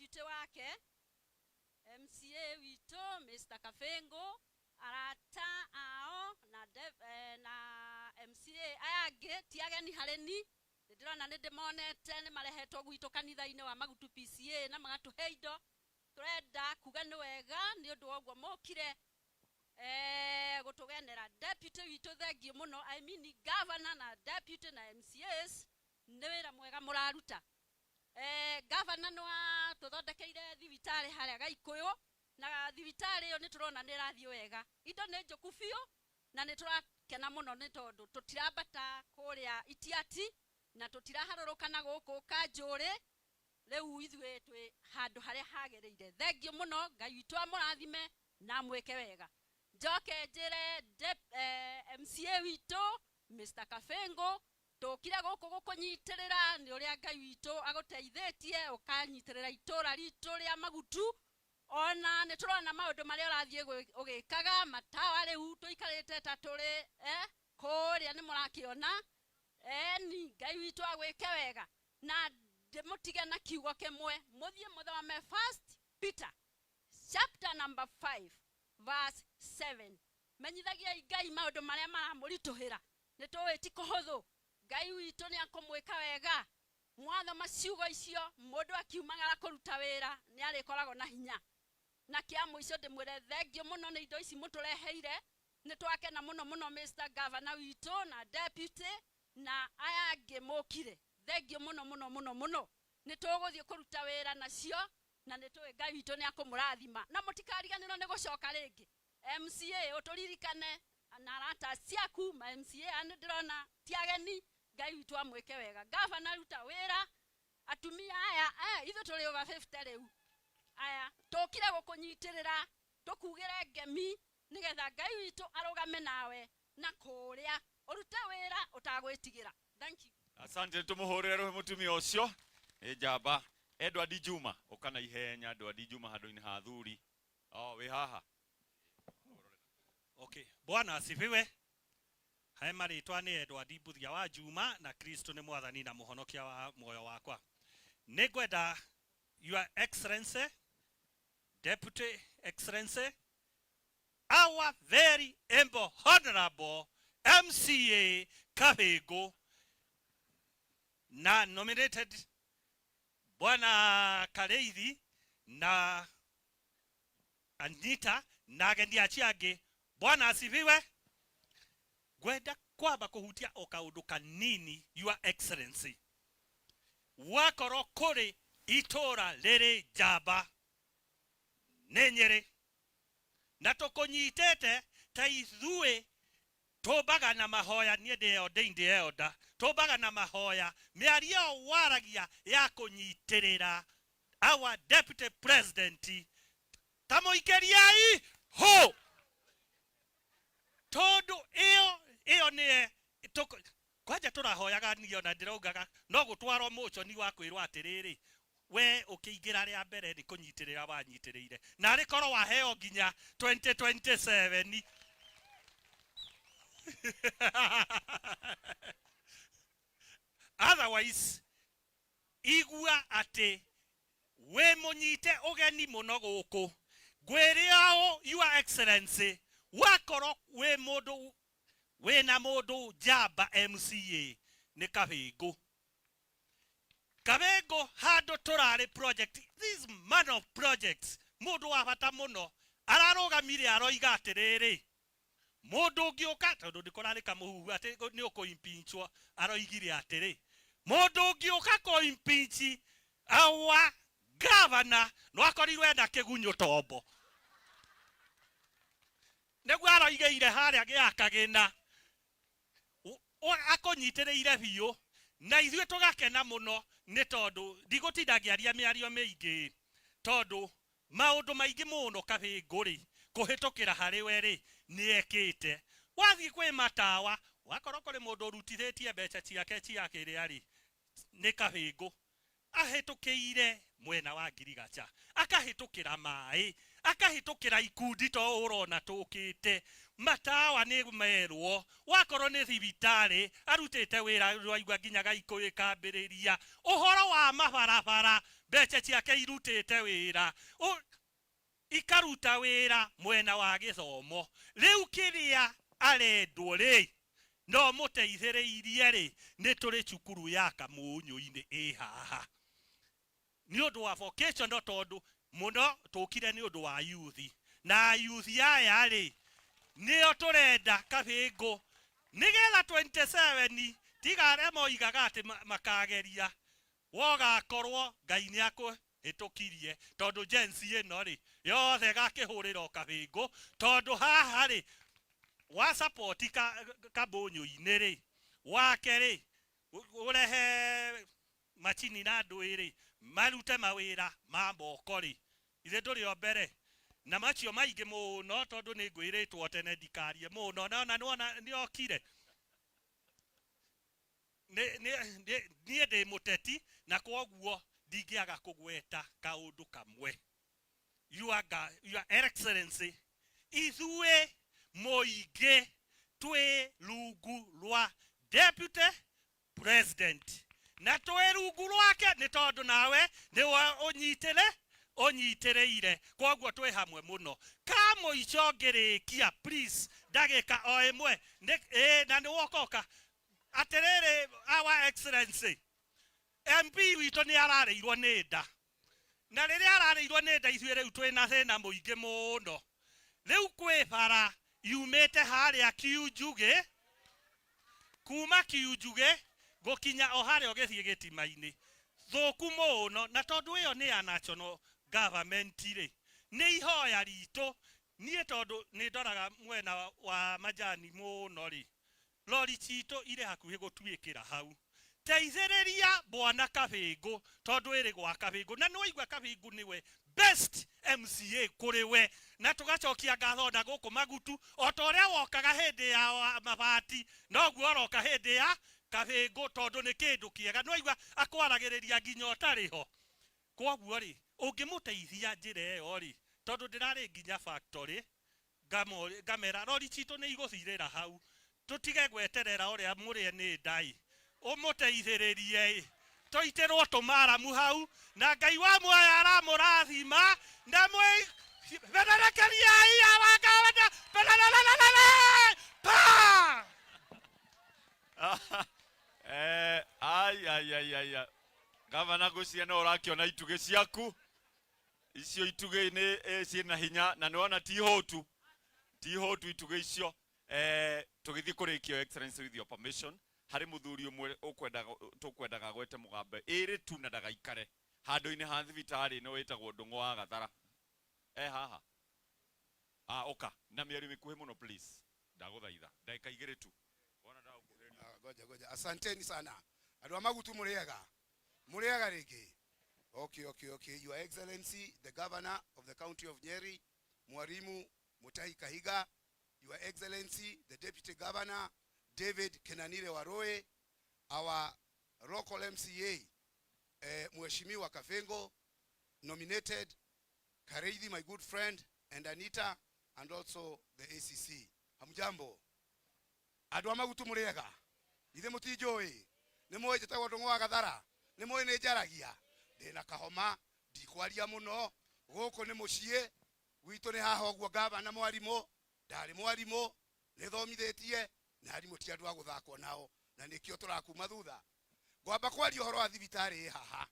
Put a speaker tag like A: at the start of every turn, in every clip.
A: deputy wake MCA witũ Mr. Kabengo arata ao na, na MCA aya angĩ ti ageni harĩ ni. Nĩ ndĩrona nĩ ndĩmonete nĩ marehetwo gwitũ kanitha-inĩ wa Magutu PCA na magatũhe indo. Tũrenda kuga nĩ wega nĩ ũndũ wa ũguo mokire gũtũgenera. Deputy witũ thengiũ mũno, I mean governor na deputy na MCAs, nĩ wĩra mwega mũraruta. Governor nĩ watũthondekeire thibitarĩ harĩa Gaikũyũ, na thibitarĩ ĩyo nĩ tũrona nĩ ĩrathiĩ wega. Indo nĩ njũku biũ na nĩ tũrakena mũno nĩ tondũ tũtirambata kũrĩa Itiati na tũtiraharũrũka na gũkũ Kanjũrĩ. Rĩu ithuĩ twĩ handũ harĩa hagĩrĩire. Thengiũ mũno, Ngai witũ amũrathime na amwĩke wega. Njoke njĩre MCA witũ Mr. Kabengo, tũkire gũkũ gũkũnyitĩrĩra nĩ ũrĩa Ngai witũ agũteithĩtie ũkanyitĩrĩra itũra ritũ rĩa Magutu. Ona nĩ tũrona maũndũ marĩa ũrathiĩ ũgĩkaga matawa. Rĩu tũikarĩte ta tũrĩ kũrĩa nĩ mũrakĩona. Eni Ngai witũ agwĩke wega, na ndĩmũtige na kiugo kĩmwe. Mũthiĩ mũthome First Peter chapter number 5 verse 7. Menyithagiai Ngai maũndũ marĩa maramũritũhĩra. Nĩ tũĩ ti kũhũthũ, Ngai witũ nĩ akũmwĩka wega. Mwathoma ciugo icio, mũndũ akiumagara kũruta wĩra nĩ arĩkoragwo na hinya. Na kĩa mũico ndĩmwĩre thengiũ mũno nĩ indo ici mũtũreheire. Nĩ twakena mũno mũno, Mr. Governor witũ na deputy na aya angĩ mũkire. Thengiũ mũno mũno mũno mũno. Nĩ tũgũthiĩ kũruta wĩra nacio na nĩ tũĩ Ngai witũ nĩ akũmũrathima, na mũtikariganĩrwo nĩ gũcoka rĩngĩ. MCA, ũtũririkane na arata ciaku ma MCA aya nĩ ndĩrona ti ageni. Ngai witũ amwĩke wega. Gavana, ruta wĩra. Atumia aya, ithuĩ tũrĩ over 50 rĩu, aya tũkire gũkũnyitĩrĩra, tũkugĩre ngemi nĩgetha Ngai witũ arũgame nawe na kũrĩa ũrute wĩra ũtagwĩtigĩra. Thank you.
B: Asante, tumuhurire ruhi mutumia ucio nĩ njamba. Edward Juma, ũka na ihenya. Edward Juma handũ-inĩ ha thuri. Oh, wĩ haha.
C: Okay. Bwana asifiwe. Hae marĩtwa nĩ Edward Mbuthia wa Juma, na Kristo nĩ mwathani na mũhonokia wa muoyo wakwa. Nĩ ngwenda Your Excellency, Deputy Excellency, our very able honorable MCA Kabengo na nominated Bwana Kareithi na Anita na ageni acio angĩ. Bwana asifiwe. Ngwenda kwamba kũhutia o kaũndũ kanini. Your Excellency, wakorwo kũrĩ itũra rĩrĩ njamba nĩ Nyĩrĩ, na tũkũnyitĩte ta ithuĩ tũmbaga na mahoya. Niĩ ndĩ ordained elder, tũmbaga na mahoya. Mĩario ĩyo waragia ya kũnyitĩrĩra our deputy president, ta mũikĩriai hũ, tondũ ĩyo nĩye kwanja tũrahoyaga. Niĩ ona ndĩraugaga no gũtwarwo mũconi wa kwĩrwo atĩrĩrĩ, we ũkĩingĩra rĩa mbere nĩ kũnyitĩrĩra wanyitĩrĩire, na arĩ korwo waheo nginya 2027. Otherwise igua atĩ wĩ mũnyite ũgeni mũno gũkũ. Ngwĩre ũũ, Your Excellency, wakorwo wĩ mũndũ wĩna mũndũ njamba MCA nĩ Kabĩngũ. Kabĩngũ handũ tũrarĩ project, this man of projects, mũndũ wa bata mũno, ararũgamire aroiga atĩrĩrĩ, mũndũ ũngĩũka, tondũ nĩ kũrarĩ kamũhuhu atĩ nĩ ũkũimpeachwo, aroigire atĩrĩ, mũndũ ũngĩũka kũimpeach our governor no akorirwo ena kĩgunyũ tombo. Nĩguo aroigĩire harĩa gĩakagĩna akũnyitĩrĩire biũ, na ithuĩ tũgakena mũno nĩ tondũ ndigũtinda ngĩaria mĩario mĩingĩ, tondũ maũndũ maingĩ mũno Kabĩngũ rĩ kũhĩtũkĩra harĩ we rĩ nĩ ekĩte. Wathiĩ kwĩ matawa, wakorwo kũrĩ mũndũ ũrutithĩtie mbeca ciake cia kĩrĩa rĩ, nĩ Kabĩngũ. Ahĩtũkĩire mwena wa ngirigacha, akahĩtũkĩra maĩ. Akahĩtũkĩra ikundi to ũrona tũkĩte matawa nĩ merwo, wakorwo nĩ thibitarĩ arutĩte wĩra rwaigua nginya Gaikũyũ ĩkambĩrĩria ũhoro wa mabarabara, mbeca ciake irutĩte wĩra, ikaruta wĩra mwena wa gĩthomo. Rĩu kĩrĩa arendwo rĩ, no mũteithĩrĩirie rĩ, nĩ tũrĩ cukuru ya Kamũnyũ-inĩ ĩ haha nĩ ũndũ wa vocational, tondũ mũno tũkire nĩ ũndũ wa youth, na youth aya rĩ, nĩo tũrenda Kabĩngũ nĩgetha 27 tiga arĩa moigaga atĩ makageria wogakorwo Ngai nĩ akũhĩtũkirie, tondũ Gen Z ĩno rĩ yothe ĩgakĩhũrĩra o Kabĩngũ, tondũ haha rĩ wa support Kabũnyũ-inĩ rĩ wake rĩ ũrehe macini na andũ ĩrĩ marute mawĩra ma moko rĩ, ithe ndũrĩ o mbere na macio maingĩ mũno, tondũ nĩ ngwĩrĩtwo tene ndikarie mũno, na ona nĩwona nĩokire. Niĩ ndĩ mũteti na kwoguo ndingĩaga kũgweta kaũndũ kamwe. Your Excellency, ithuĩ mũingĩ twĩ rungu rwa Deputy President na twĩ rungu rwake nĩ tondũ nawe nĩwe ũnyitĩrĩire, kwoguo twĩ hamwe mũno. Kamũico ngĩrĩkia, please, ndagĩka o ĩmwe na nĩ wokoka atĩrĩrĩ, Our Excellency, MP witũ nĩ ararĩirwo nĩ nda, na rĩrĩa ararĩirwo nĩ nda, ithuĩ rĩu twĩna thĩna mũingĩ mũno. Rĩu kwĩ bara yumĩte harĩa Kiunjugĩ, kuma Kiunjugĩ gũkinya o harĩa ũgĩthiĩ gĩtima-inĩ, thũku mũno, na tondũ ĩyo nĩ ya national government rĩ, nĩ ihoya ritũ niĩ, tondũ nĩ ndoraga mwena wa majani mũno rĩ, lori citũ irĩ hakuhĩ gũtuĩkĩra hau. Teithĩrĩria bwana Kabĩngũ, tondũ ĩrĩ gwa Kabĩngũ, na nĩwaigua Kabĩngũ nĩwe best MCA kũrĩ we, na tũgacokia ngatho na gũkũ Magutu, o ta ũrĩa wokaga hĩndĩ ya mabati, noguo ũroka hĩndĩ ya Kabĩngũ, tondũ nĩ kĩndũ kĩega. Nĩwaigua akwaragĩrĩria nginya ũtarĩ ho. Kwoguo rĩ, ũngĩmũteithia njĩra ĩyo rĩ, tondũ ndĩrarĩ nginya factory ngamera rori citũ nĩ igũthirĩra hau, tũtige gweterera ũrĩa mũrĩe nĩ ndai, ũmũteithĩrĩrie ĩ tũitĩrwo tũmaramu hau, na Ngai wa muoyo aramũrathima na mwĩ bererekeriai awangawenda pa.
B: Ai ai ai ai, gavana, ngwĩciria no ũrakĩona itugĩ ciaku icio, itugĩ nĩ ciĩna hinya, na nĩwona ti hũtu, ti hũtu itugĩ icio. Tũgĩthiĩ kũrĩkia, Your Excellency, with your permission, harĩ mũthuri ũmwe ũkwendaga tũkwendaga gwete mũgambo ĩrĩ tu na ndagaikare handũ-inĩ ha thibitarĩ ĩno, wĩtagwo Ndũng'ũ wa Gathara. E haha? Ah, ũka na mĩario mĩkuhĩ mũno, please, ndagũthaitha, ndagĩka 2 tu. Wona ndagũkuhĩrĩria.
D: Ah, ngoja ngoja, asanteni sana andũ a Magutu, mũrĩega, mũrĩega rĩngĩ. Okay, Your Excellency, the Governor of the County of Nyeri, Mwalimu Mutahi Kahiga, Your Excellency, the Deputy Governor, David Kenanire Waroe, our local MCA, Mheshimiwa Kafengo, nominated Kareithi, my good friend, and Anita, and also the ACC. Hamjambo. Andũ a Magutu, mũrĩega? Ithe mũtinjũĩ? Nĩ mũĩ njĩtagwo Ndũng'ũ wa Gathara? Nĩ mũĩ nĩ njaragia ndĩna kahoma, ndikwaria mũno. Gũkũ nĩ mũciĩ gwitũ, nĩ haha ũguo. Gavana, mwarimũ, ndarĩ mwarimũ, nĩ thomithĩtie, na arimũ ti andũ a gũthakwo nao, na nĩkĩo tũrakuma thutha. Ngwamba kwaria ũhoro wa thibitarĩ ĩ haha.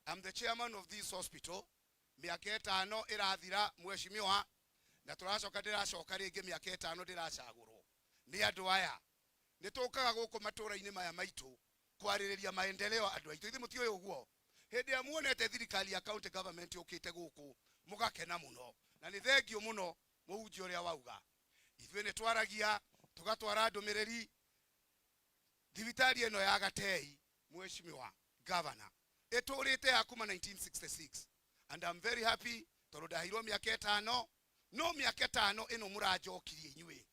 D: I'm the chairman of this hospital. Mĩaka 5 ĩrathira, mheshimiwa, na tũracoka, ndĩracoka rĩngĩ mĩaka 5, ndĩracagũrwo nĩ andũ aya. Nĩ tũkaga gũkũ matũra-inĩ maya maitũ kwarĩrĩria maendeleo andũ aitũ. Ithuĩ mũtiũĩ ũguo? Hĩndĩ ĩrĩa muonete thirikari ya county government yũkĩte gũkũ, mũgakena mũno, na nĩ thengio mũno mũhunjia ũrĩa wauga. Ithuĩ nĩ twaragia, tũgatwara ndũmĩrĩri. Thibitarĩ ĩno ya Gatei, mheshimiwa Governor, ĩtũrĩte ya kuma 1966, and I'm very happy tondũ ndaheirwo mĩaka 5, no mĩaka 5 ĩno mũranjokirie inyuĩ.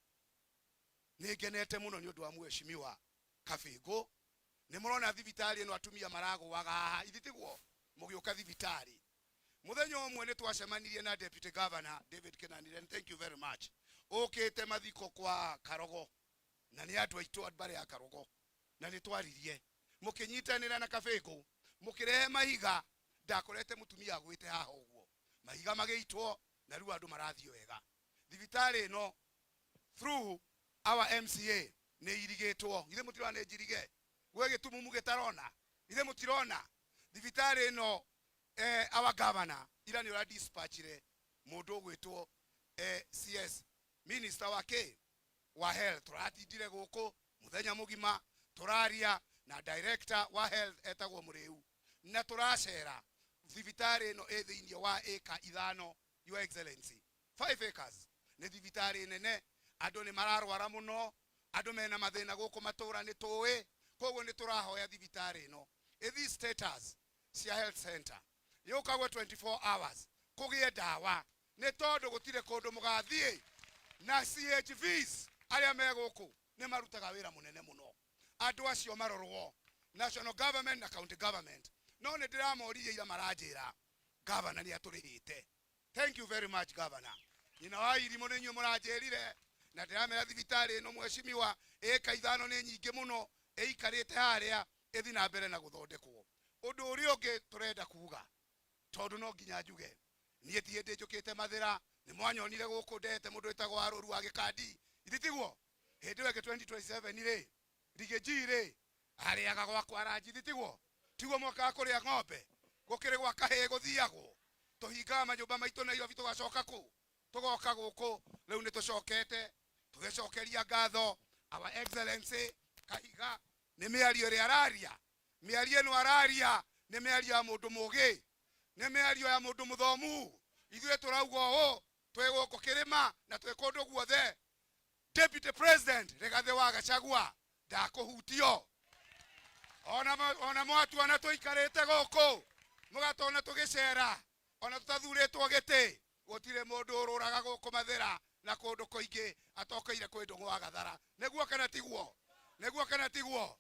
D: Nĩ ngenete mũno nĩ ũndũ wa mheshimiwa Kabĩngũ. Nĩ mũrona thibitarĩ ĩno, atumia maragũaga haha, ithi tiguo mũgĩũka thibitarĩ. Muthenya ũmwe nĩ twacemanirie na Deputy Governor David Kenani, and thank you very much, ũkĩte mathiko kwa Karogo, na nĩ andũ aitũ a mbarĩ ya Karogo, na nĩ twaririe mũkĩnyitanĩra na Kabĩngũ, mũkĩrehe mahiga. Ndakorete mũtumia agwĩte haha ũguo, mahiga magĩitwo, na rĩu andũ marathiĩ wega. Thibitarĩ ĩno through our MCA nĩ irigĩtwo. Ithe mũtirona nĩ njirige gwĩ gĩtumumu gĩtarona? Ithe mũtirona thibitarĩ ĩno? Our governor ira nĩ ũra dispatchire mũndũ ũgwĩtwo CS, minister wa K wa health. Tũratindire gũkũ mũthenya mũgima tũraria na director wa health etagwo Mũrĩu, na tũracera thibitarĩ ĩno ĩ thĩinĩ wa ĩka 5, Your Excellency, 5 acres. Nĩ thibitarĩ nene, andũ nĩ mararwara mũno, andũ mena mathĩna gũkũ matũra nĩ tũĩ. Koguo nĩ tũrahoya thibitarĩ ĩno ĩthi status cia health center, yũkagwo 24 hours, kũgĩe ndawa, nĩ tondũ gũtirĩ kũndũ mũgathiĩ. Na CHVs arĩa me gũkũ nĩ marutaga wĩra mũnene mũno. Andũ acio marorwo national government na county government. No nĩ ndĩramoririe ira, maranjĩra governor nĩ atũrĩhĩte. Thank you very much, Governor. Nyina wa irimũ nĩ inyuĩ mũranjĩrire, na ndĩramera thibitarĩ ĩno, mheshimiwa, ĩka 5 nĩ nyingĩ mũno ĩikarĩte harĩa, ĩthi na mbere na gũthondekwo. Ũndũ ũrĩa ũngĩ tũrenda kuga, tondũ no nginya njuge, niĩ ti hĩndĩ njũkĩte Mathĩra, nĩ mwanyonire gũkũ ndehete mũndũ wĩtagwo Warũru wa Gĩkandi, ithi tiguo? Hĩndĩ ĩyo ĩngĩ 2027 rĩ, Rigĩnji rĩ, arĩaga gwakwa ranji, ithi tiguo? Tiguo mwaka wa kũrĩa ng'ombe, gũkĩrĩ gwa kahĩĩ gũthiagwo. Tũhingaga manyũmba maitũ Nairobi, tũgacoka kũ? Tũgoka gũkũ. Rĩu nĩ tũcokete tũgĩcokeria ngatho Our Excellency Kahiga nĩ mĩario ĩrĩa araria. Mĩario ĩno araria nĩ mĩario ya mũndũ mũgĩ, nĩ mĩario ya mũndũ mũthomu. Ithuĩ tũrauga ũũ twĩ gũkũ kĩrĩma na twĩ kũndũ guothe, Deputy President Rigathĩ wa Gachagua ndakũhutio. Ona mwatuona tũikarĩte gũkũ, mũgatona tũgĩcera ona tũtathurĩtwo gĩtĩ, gũtirĩ mũndũ ũrũraga gũkũ Mathĩra na kũndũ kũingĩ atokeire kwĩ Ndũng'ũ wa Gathara. Nĩguo kana tiguo? Nĩguo kana tiguo?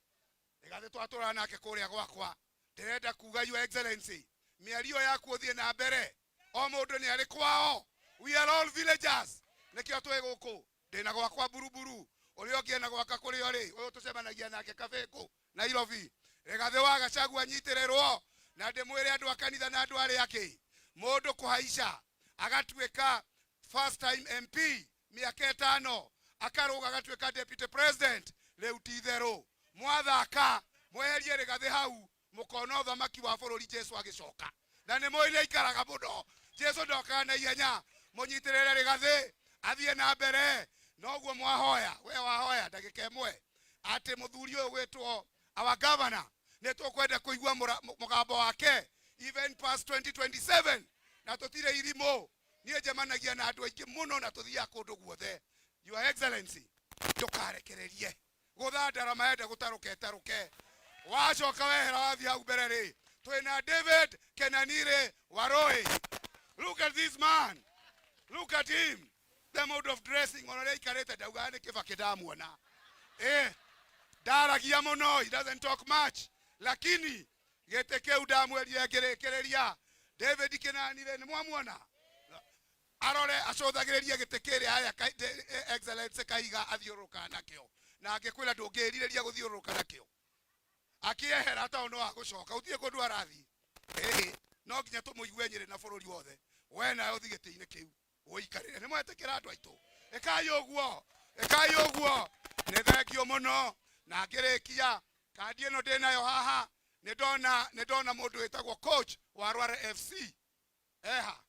D: Rigathĩ twatũraga nake kũrĩa gwakwa. Ndĩrenda kuga, Your Excellency, mĩario yaku ũthiĩ na mbere. O mũndũ nĩ arĩ kwao, we are all villagers. Nĩkĩo twĩ gũkũ, ndĩna gwakwa Buruburu, ũrĩa ũngĩ ena gwaka kũrĩa ũrĩ, ũyũ tũcemanagia nake Kabĩngũ Nairobi. Rigathĩ wa Gachagua anyitĩrĩrwo, na ndĩmwĩre andũ a kanitha na andũ arĩa angĩ, mũndũ kũhaica agatuĩka first time MP, mĩaka 5 akarũga agatuĩka deputy president, rĩu ti itherũ. Mwathaka mweherie Rigathĩ hau, mũkona ũthamaki wa bũrũri Jesu agĩcoka, na nĩ mũĩ nĩ aikaraga mũno. Jesu ndokaga na ihenya. Mũnyitĩrĩre Rigathĩ athiĩ na mbere. Noguo mwahoya, we wahoya ndagĩka ĩmwe atĩ mũthuri ũyũ gwĩtwo our governor, nĩ tũkwenda kũigua mũgambo wake even past 2027. Na tũtirĩ irimũ, niĩ njemanagia na andũ aingĩ mũno na tũthiaga kũndũ guothe. Your Excellency, ndũkarekererie gũthandara maenda gũtarũke tarũke. Wacoka wehera wathiĩ hau mbere rĩ, twĩna David Kenanire Waroi. Look at this man, look at him, the mode of dressing, ona ũrĩa aikarĩte, ndaugaga nĩ Kĩbakĩ ndamuona. Ndaragia mũno, he doesn't talk much, lakini gĩtĩ kĩu ndamwĩrire ngĩrĩkĩrĩria, David Kenanire nĩ mwamuona, arore acũthagĩrĩrie gĩtĩ kĩrĩa harĩa Excellency Kahiga athiũrũrũkaga nakĩo, na angĩkwĩra ndũngĩrirĩria gũthiũrũrũka nakĩo. Akĩehera tondũ no agũcoka, gũtirĩ kũndũ arathiĩ. Ĩhĩ, no nginya tũmũigue Nyĩrĩ na bũrũri wothe. We nawe ũthiĩ gĩtĩ-inĩ kĩu ũikarĩre. Nĩ mwetĩkĩra, andũ aitũ? Ĩkai ũguo, ĩkai ũguo. Nĩ thengio mũno. Na ngĩrĩkia, kandi ĩno ndĩnayo haha, nĩ ndona mũndũ wĩtagwo coach wa Rware FC eha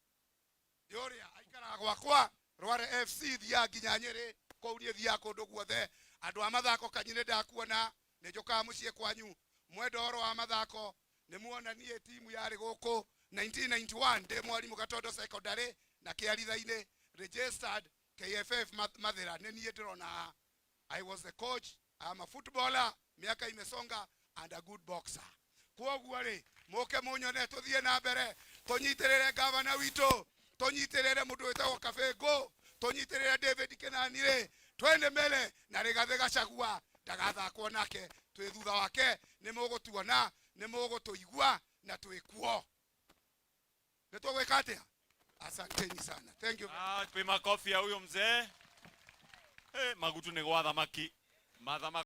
D: ũrĩa aikaraga gwakwa. Rware FC thiaga nginya Nyĩrĩ kũu, niĩ thiaga kũndũ guothe. Andũ a mathako kanyi nĩ ndakuona, nĩ njũkaga mũciĩ kwanyu. Mwenda ũhoro wa mathako, nĩ muona niĩ timu yarĩ gũkũ 1991 ndĩ mwarimũ Gatondo Secondary na Kĩaritha-inĩ, registered KFF Mathĩra, nĩ niĩ ndĩrona haha. I was the coach. I am a footballer, miaka imesonga, and a good boxer. Kwoguo rĩ, mũke mũnyone, tũthiĩ na mbere, tũnyitĩrĩre gavana witũ, tũnyitĩrĩre mũndũ wĩtagwo Kabĩngũ, tũnyitĩrĩre David Kenani rĩ, twende mbere na Rigathĩ Gachagua ndagathakwo nake. Twĩ thutha wake, nĩ mũgũtuona, nĩ mũgũtũigua na twĩ kuo. Nĩ tũgwĩka atĩa? Asanteni sana. Thank you.
B: Ah, tupe makofi ya huyo mzee. Hey, Magutu nĩ gwa thamaki. Mathamaki.